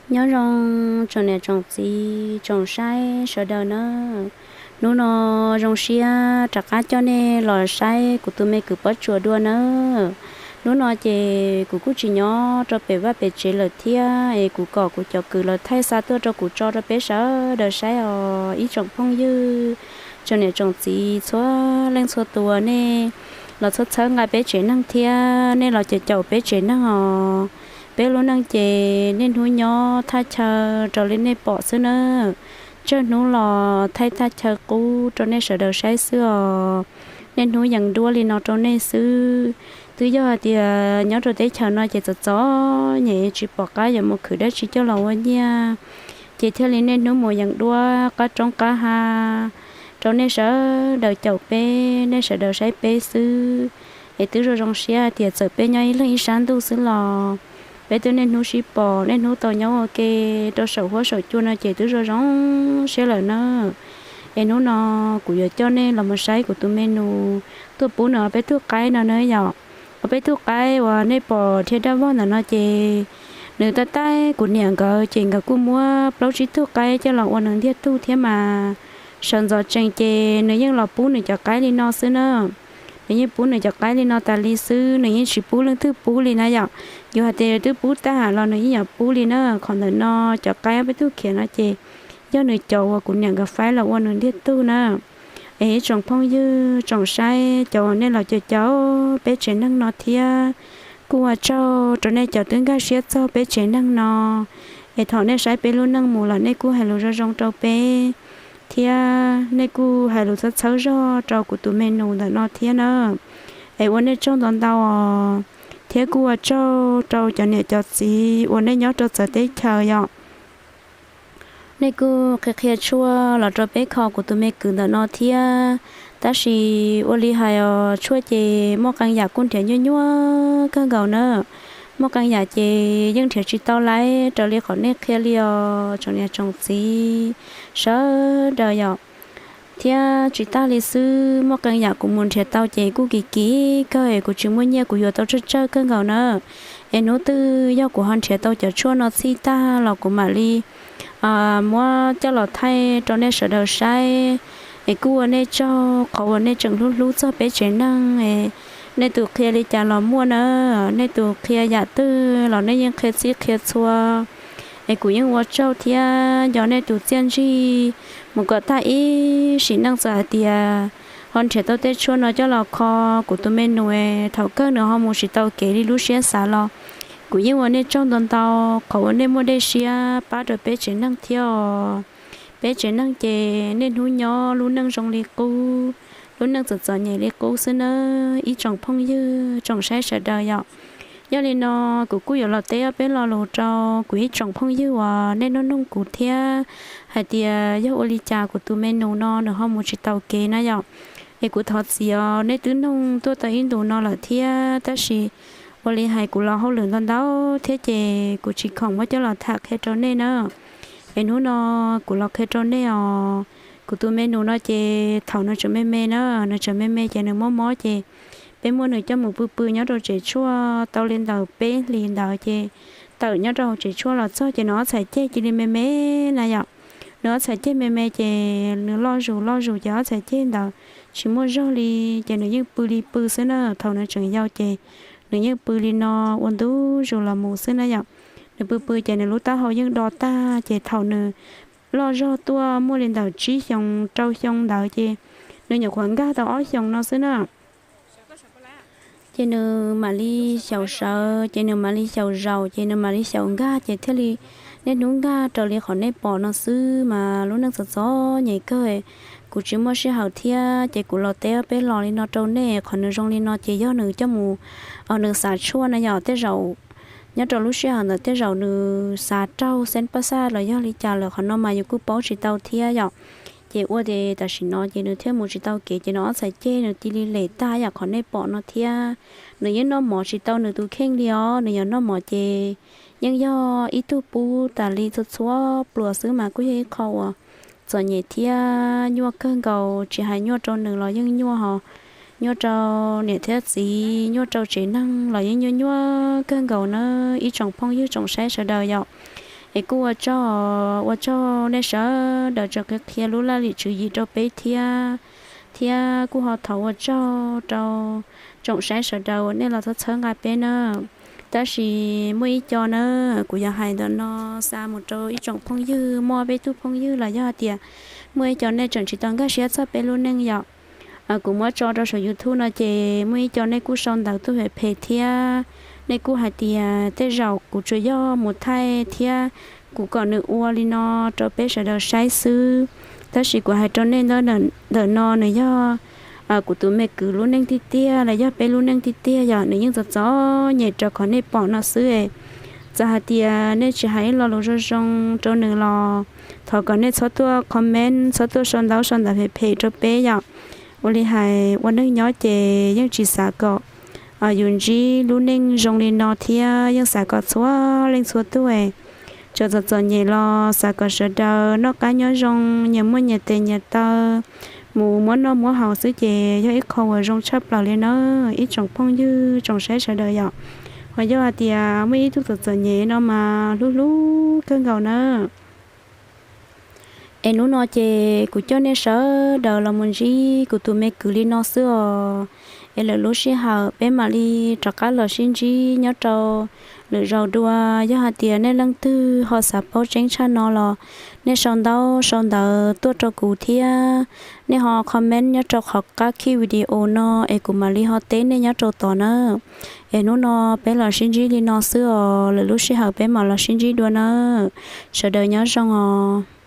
Nyob zoo tsoom niam tsoom txiv tsoom saib sawv daws nawb. Hnub no zoo siab rov qab coj nej los saib kuv tus me kwv Pob Tsuas dua nawb. Hnub no ces kuv kuj tsis nyob rau pem vaj pem tsev lawm thiab es kuv kom kuv cov kwv los thaij xa tuaj rau kuv tso rau peb sawv daws saib os ib tsoom phooj ywg tsoom niam tsoom txiv txhua leej txhua tus, nej los txhawb txhawb nqa peb tsev neeg thiab nej los caum caum peb tsev neeg os. Peb lub neej ces niaj hnub nyob thaj chaw raws li nej pom xwb nawb. Tsawg hnub los thaij thaj chaw qub rau nej sawv daws saib xwb os. Niaj hnub yees duab li no rau nej xwb. Twb yog hais tias nyob rau teb chaws no ces txom txom nyem tsis pom qab yuav mus khwv dab tsi coj los ua nyiaj, ces thiaj li niaj hnub mus yees duab qab roob qab hav rau nej sawv daws caum peb, nej sawv daws saib peb xwb. Es twb zoo zoo siab hais tias txawm peb nyob ib leeg ib sab ntuj xwb los peb twb niaj hnub sib pom, niaj hnub tau nyob ua ke rau saum huab saum cua no ces twb zoo zoo siab lawm na. Es hnub no kuv yuav coj nej los mus saib kuv tus me nus tuaj pub nws ob peb tug qaib no na yom. Ob peb tug qaib uas nej pom dhia daj vog ntawm no ces nws tab tais kuv niam nkawd ces nkawd kuj muab plaub tsib tug qaib coj los ua nws ntiag tug thiab mas. Sawv ntxov tsees ces nws yeej los pub nws cov qaib li no xwb na. Nws yeej pub nws cov qaib li no tas li xwb, nws yeej tsis pub leej twg pub li na yom. Yus hais tias twb pub tag los nws yeej yuav pub li na. Qhov ntawm no cov qaib ob peb tug khiav no ces yog nws cov uas kuv niam nkawd faib los ua nws ntiag tug na. Es ib tsoom phooj ywg tsoom saib cov uas nej los caum caum peb tsev neeg no thiab, kuj ua tsaug rau nej cov twb nkag siab txog peb tsev neeg no. Es thaum nej saib peb lub neej mus los nej kuj hais lus zoo zoo rau peb thiab nej kuj hais lus txhawb txhawb zog rau kuv tus me nus ntawm no thiab na. Es ua nej tsaug ntau ntau os. Thiab kuj ua tsaug rau cov niam cov txiv uas nej nyob rau txawv teb chaws yom. Nej kuj qhia qhia tshuaj los rau peb kho kuv tus me kwv ntawm no thiab. Tab sis ua li hais os, tshuaj ces muaj qee yam kuj nrhiav nyuaj nyuaj kawg nkaus na. Muaj qee yam ces yeej nrhiav tsis tau lawm raws li qhov nej qhia li os tsoom niam tsoom txiv sawv daws yom. Thiab tsis tas li xwb, muaj qee yam kuv mus nrhiav tau ces kuj kim kim kawg es kuv tsis muaj nyiaj kuv yuav tau tsawg tsawg kawg nkaus na. Es hnub twg yog kuv ho nrhiav tau cov tshuaj no txhij tag los kuv mam li muab coj los thaij rau nej sawv daws saib. Es kuj ua nej tsaug qhov uas nej tseem hlub hlub txog peb tsev neeg es nej tus qhia li cas los muaj na, nej tus qhia yam twg los nej yeej qhia txhij qhia txhua. Es kuv yeej ua tsaug thiab nco nej tus txiaj ntsig mus kom tag ib sim neej txawm hais tias ho nrhiav tau tej tshuaj no coj los kho kuv tus me nus es thaum kawg nws ho mus tsis tau kev li lub siab xav los kuv yeej ua nej tsaug ntau ntau qhov uas nej muaj dej siab pab rau peb tsev neeg thiab os. Peb tsev neeg ces niaj hnub nyob lub neej zoo li qub, lub neej txom txom nyem li qub xwb nawb ib tsoom phooj ywg tsoom saib sawv daws yom. Yog li no kuv kuj yuav los teb ob peb lo lus rau kuv ib tsoom phooj ywg uas nej nug nug kuv thiab hais tias yog ua li cas kuv tus me nus no nws ho mus tsis tau kev na yom. Es kuv thov txim os, nej twb nug tuaj tau ib ntus no lawm thiab tab sis ua li hais kuv los hauj lwm ntau ntau thiab ces kuv tsis khoom muab coj los tham qhia rau nej na. Es hnub no kuv los qhia rau nej os, kuv tus me nus no ces thaum nws tseem me me na, nws tseem me me ces nws mob mob ces peb muab nws coj mus pw pw nyob rau tsev tshuaj tau li ntawm peb hlis ntawd ces tawm nyob rau hauv tsev tshuaj los txog ces nws ob txhais ceg cia li me me na yom. Nws ob txhais ceg me me ces nws loj zus loj zus ces ob txhais ceg ntawd tsis muaj zog li, ces nws yeej pw li pw xwb na. Thaum nws tseem yau ces nws yeej pw li no ua ntu zus los mus xwb na yom. Nws pw pw ces nws lub taub hau yeej do tag, ces thaum nws loj zog tuaj muaj li ntawm tsib xyoos rau xyoo ntawd ces nws nyuam qhuav nkag tau ob xyoos no xwb na. Ces nws mam li xyaum sawv, ces nws mam li xyaum zaum, ces nws mam li xyaum nkag, ces thiaj li niaj hnub nkag raws li qhov nej pom no xwb mas lub neej txom txom nyem kawg. Kuv tsis muaj sij hawm thiab ces kuv los teb ob peb lo li no rau nej. Qhov nws zoo li no ces yog nws coj mus, nws xav tshuaj na yom, tej zaum nyob rau lub sij hawm ntawd tej zaum nws xav raug xeeb paj xaj los yog li cas lawm, qhov no mas yus kuj paub tsis tau thiab yom. Ces ua ces tam sim no ces nws thiaj mus tsis tau kev ces nws ob txhais ceg nws cia li lem tag yam qhov nej pom no thiab. Nws yeej noj mov tsis tau nws tus kheej li os, nws yog noj mov ces yeej yog ib tug pub tas li txhua txhua pluas xwb mas kuj yog ib qho uas txom nyem thiab nyuaj kawg nkaus, tsis hais nyuaj rau nws los yeej nyuaj ho nyuaj rau niam thiab txiv, nyuaj rau tsev neeg los yeej nyuaj nyuaj kawg nkaus na ib tsoom phooj ywg tsoom saib sawv daws yom. Es kuj ua tsaug, ua tsaug nej sawv daws tseem qhia lub laj lim tswv yim rau peb thiab, thiab kuj ho thov ua tsaug rau tsoom saib sawv daws uas nej los txhawb txhawb nqa peb na. Tab sis muaj ib co na, kuv yog hais ntawm no xa mus rau ib tsoom phooj ywg, muaj peb tug phooj ywg los yog hais tias muaj ib co nej tseem tsis tau nkag siab txog peb lub neej yom. Kuv muab tso rau saum YouTube no ces muaj ib co nej kuj sau ntawv tuaj phem phem thiab, nej kuj hais tias tej zaum kuv tsuas yog mus thaij thiab kuv kom nws ua li no rau peb sawv daws saib xwb. Tab sis kuv hais rau nej ntawm no nws yog kuv tus me kwv lub neej tiag tiag los yog peb lub neej tiag tiag yom, nws yeej txom txom nyem rau qhov nej pom no xwb. Txawm hais tias nej tsis hais ib lo lus zoo zoo rau nws los thov kom nej txhob tuaj comment, txhob tuaj sau ntawv, sau ntawv phem phem rau peb yom. Ua li hais ua neej nyob ces yeej tsis xav kom yus ntsib lub neej zoo li no thiab yeej xav kom txhua leej txhua tug tseem txom txom nyem los xav kom sawv daws noj qab nyob zoo, nyias muaj nyias tes nyias taw, mus muab noj muab haus xwb ces yog ib qho uas zoo tshaj plaws li na, ib tsoom phooj ywg tsoom saib sawv daws yom. Ho yog hais tias muaj ib tug txom txom nyem no mas hlub hlub kawg nkaus na. Es hnub no ces kuv coj nej sawv daws los mus ntsib kuv tus me kwv li no xwb os. Es lwm lub sij hawm peb mam li rov qab los sib ntsib nyob rau lwm zaus dua. Yog hais tias nej leej twg ho xav paub tseeb tshaj no los nej sau ntaub sau ntawv tuaj rau kuv thiab, nej ho comment nyob rau qhov qab khij video no es kuv mam li ho teb nej nyob rau tod na. Es hnub no peb los sib ntsib li no xwb os, lwm lub sij hawm peb mam los sib ntsib dua na. Sawv daws nyob zoo os.